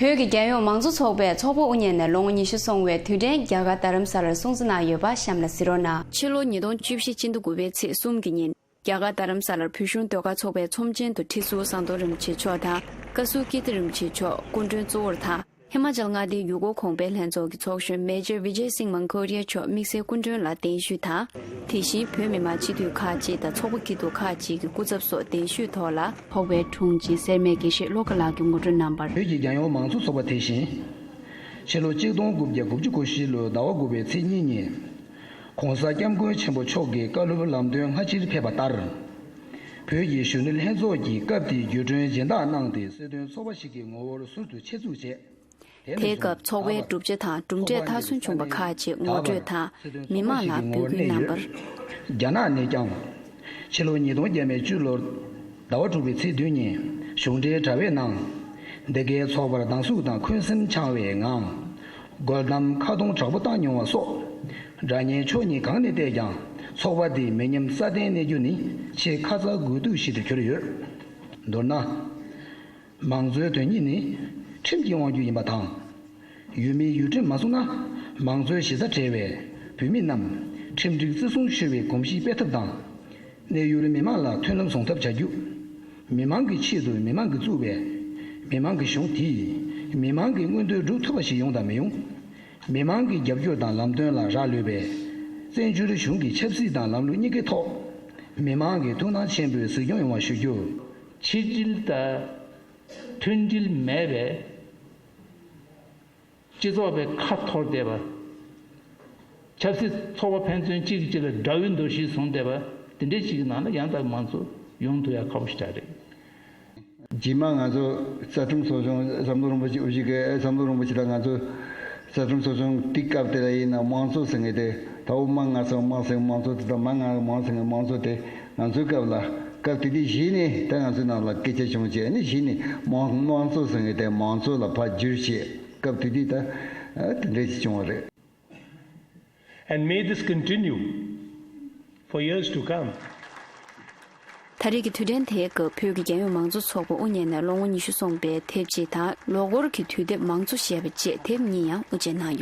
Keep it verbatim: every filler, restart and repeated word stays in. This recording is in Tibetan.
བོད་ཀྱི་རྒྱལ་ཡོངས་མང་གཙོ་ཚོགས་པས་ཚོགས་པ་དབུ་བརྙེས་ནས་ལོ་ངོ་ཉི་ཤུ་སོང་བའི་དུས་དྲན་རྒྱ་གར་རྡ་རམ་ས་ལར་སྲུང་བརྩི་གནང་ཡོད་པ་གཤམ་ལ་གཟིགས་རོགས་གནང་། ཕྱི་ལོ་ཉིས་སྟོང་བཅུ་བཞི་སྤྱི་ཟླ་དགུ་པའི་ཚེས་གསུམ་གྱི་ཉིན། རྒྱ་གར་རྡ་རམ་ས་ལར་བོད་གཞུང་ཟློས་གར་ཚོགས་པའི་ཚོམས་ཆེན་དུ་ཁྲི་ཟུར་ཟམ་གདོང་རིན་པོ་ཆེ་མཆོག་དང་། བཀའ་ཟུར་ཀིརྟི་རིན་པོ་ཆེ་མཆོག་སྐུ་མགྲོན་གཙོ་བོར་དང་། ཧི་མ་ཅལ་མངའ་སྡེའི་ཡུལ་སྐོར་གོང་འཕེལ་ལྷན་ཚོགས་ཀྱི་ཚོགས་གཞོན་མེ་ཇར་ཝི་ཇེ་སིང་མང་གོ་རི་ཡ་མཆོག་དམིགས་བསལ་སྐུ་མགྲོན་ལ་གདན་ཞུས་དང་། དེ་བཞིན་བོད་མི་མང་སྤྱི་འཐུས་ཁག་ཅིག་དང་ཚོགས་པ་སྐྱིད་སྡུག་ཁག་ཅིག་གི་སྐུ་ཚབ་སོགས་གདན་ཞུས་ཐོག་ལ། ཚོགས་པའི་དྲུང་ཆེ་སེར་སྨད་དགེ་བཤེས་བློ་དགའ་ལགས་ཀྱིས་ངོ་སྤྲོད་གནང་བར། བོད་ཀྱི་རྒྱལ་ཡོངས་མང་གཙོ་ཚོགས་པ་དེ་བཞིན། ཕྱི་ལོ་གཅིག་སྟོང་དགུ་བརྒྱ་དགུ་བཅུ་གོ་བཞི་ལོའི་ཟླ་བ་དགུ་པའི་ཚེས་གཉིས་ཉིན། ྋགོང་ས་ྋསྐྱབས་མགོན་ཆེན་པོ་མཆོག་གི་བཀའ་སློབ་ལམ་སྟོན་སྔ་ཕྱིར་ཕེབས་པ་ལྟར། བོད་ཀྱི་གཞོན་ནུ་ལྷན་ཚོགས་ཀྱིས་སྐབས་དེའི་བརྒྱུད་སྒྲོན་སྦྱིན་བདག་གནང་སྟེ། སྲིད་དོན་ཚོགས་པ་ཞིག་གི་ངོ་བོར་ཟུར་དུ་ཆེད་འཛུགས་བྱས། དེ་སྐབས་ཚོགས་པའི་གྲུབ་ཆ་དང་གྲུབ་འབྲས་མཐའ་སོན་བྱུང་བ་ཁག་ཅིག་ངོ་སྤྲོད་དང་མི་མང་ལ་འབོད་སྐུལ་གནང་བར། རྒྱ་ནག་ནས་ཀྱང་། ཕྱི་ལོ་ཉིས་སྟོང་བརྒྱ་མེད་བཅུ་ལོར་ཟླ་བ་དྲུག་པའི་ཚེས་བདུན་ཉིན་གཞུང་འབྲེལ་དྲ་བའི་ནང་། འདི་གའི་ཚོགས་པར་སྡང་ཟུག་དང་འཁོན་སེམས་འཆང་བའི་ངང་། རྒོལ་གཏམ་ཁ་རྡུང་དྲག་པོ་བཏང་མྱོང་བ་སོགས། དགྲ་གཉེན་ཕྱོགས་གཉིས་གང་ནས་བལྟས་ཀྱང་ཚོགས་པ་འདིའི་མི་ཉམས་སྲ་བརྟན་གནས་རྒྱུ་ནི་ཆེས་ཁ་ཚ་དགོས་གཏུགས་ཤིག་ཏུ་གྱུར་ཡོད། མདོར་ན། མང་གཙོའི་དོན་སྙིང་ནི་ཁྲིམས་ཀྱི་དབང་སྒྱུར་ཡིན་པ་དང་། ཡུལ་མིའི་ཡུལ་ཁྲིམས་མ་སྲུང་ན། མང་གཙོའི་གཞི་རྩ་བྲལ་བའི་བོད་མི་རྣམས་ཁྲིམས་སྒྲིག་བརྩི་སྲུང་ཞུ་བའི་གོམས་གཤིས་སྤེལ་ཐབས་དང་། གནས་ཡུལ་མི་མང་ལ་མཐུན་ལམ་བཟུང་ཐབས་བྱ་རྒྱུ། མི་མང་གི་ཆེད་དུ་མི་མང་གིས་བཙུགས་པའི་མི་མང་གི་གཞུང་དེས་མི་མང་གི་མངོན་འདོད་སྒྲུབ་ཐུབ་པ་ཞིག་ཡོང་དང་མི་ཡོང་། མི་མང་གི་རྒྱབ་སྐྱོར་དང་ལམ་སྟོན་ལ་རག་ལུས་པའི་བཙན་བྱོལ་གཞུང་གི་ཆབ་སྲིད་དང་ལམ་ལུགས་གཉིས་ཀའི་ཐོག་མི་མང་གི་ཐུགས་སྣང་ཆེན་པོས་གཟིགས་སྐྱོང་ཡོང་བ་ཞུ་རྒྱུ། ཆིག་སྒྲིལ་དང་མཐུན་སྒྲིལ་མེད་པའི་སྤྱི་ཚོགས་པའི་ཁ་འཐོར་བསྡད་པ། ཆབ་སྲིད་ཚོགས་པ་ཕན་ཚུན་གཅིག་གིས་གཅིག་ལ་དགྲ་བོའི་འདུ་ཤེས་བཟུང་བསྡད་པ། དེ་འདྲའི་ཞིག་གི་ནང་ལ་ཡང་དག་མང་གཙོ་ཡོང་ཐུབ་ཡ་ཁག་པོ་ཞིག་རེད། རྗེས་མ་ང་ཚོ་རྩ་ཁྲིམས་ཚོགས་ཆུང་ཟམ་གདོང་རིན་པོ་ཆེ་དབུ་བཞུགས་ཀྱི་ཟམ་གདོང་རིན་པོ་ཆེ་དང་ང་ཚོ་རྩ་ཁྲིམས་ཚོགས་ཆུང་དེ་སྐབས་དེ་ལ་ཡིན་ན་དམངས་གཙོ་ཟེར་མཁན་དེ་ད་འོ་མ་ང་ཚོ་དམངས་ཟེར་མཁན་དམངས་གཙོ་དེ་དང་མ་ང་མང་ཟེར་མཁན་མང་གཙོ་དེ་ང་ཚོའི་སྐབས་ལ་སྐབས་དེ་དུས་གཞི་ནས་ད་ང་ཚོའི་ནང་ལ་སྐད་ཆ་བྱུང་བྱས་ནས་གཞི་ནས་དམངས་དམངས་གཙོ་ཟེར་མཁན་དེ་མང་གཙོ་ལ་ཕར་བསྒྱུར་བྱས་སྐབས་དེ་དུས་ད་དེ་འདྲ་ཞིག་བྱུང་བ་རེད། And may this continue for years to come. ད་རེས་ཀྱི་དུས་དྲན་དེའི་སྐབས་བོད་ཀྱི་རྒྱལ་ཡོངས་མང་གཙོ་ཚོགས་པ་དབུ་བརྙེས་ནས་ལོ་ངོ་ཉི་ཤུ་སོང་པའི་དེབ་ཅིག་དང་ལོ་འཁོར་གྱི་དུས་དེབ་མང་གཙོ་ཞེས་པ་བཅས་དེབ་གཉིས་ཡང་དབུ་འབྱེད་གནང་ཡོད།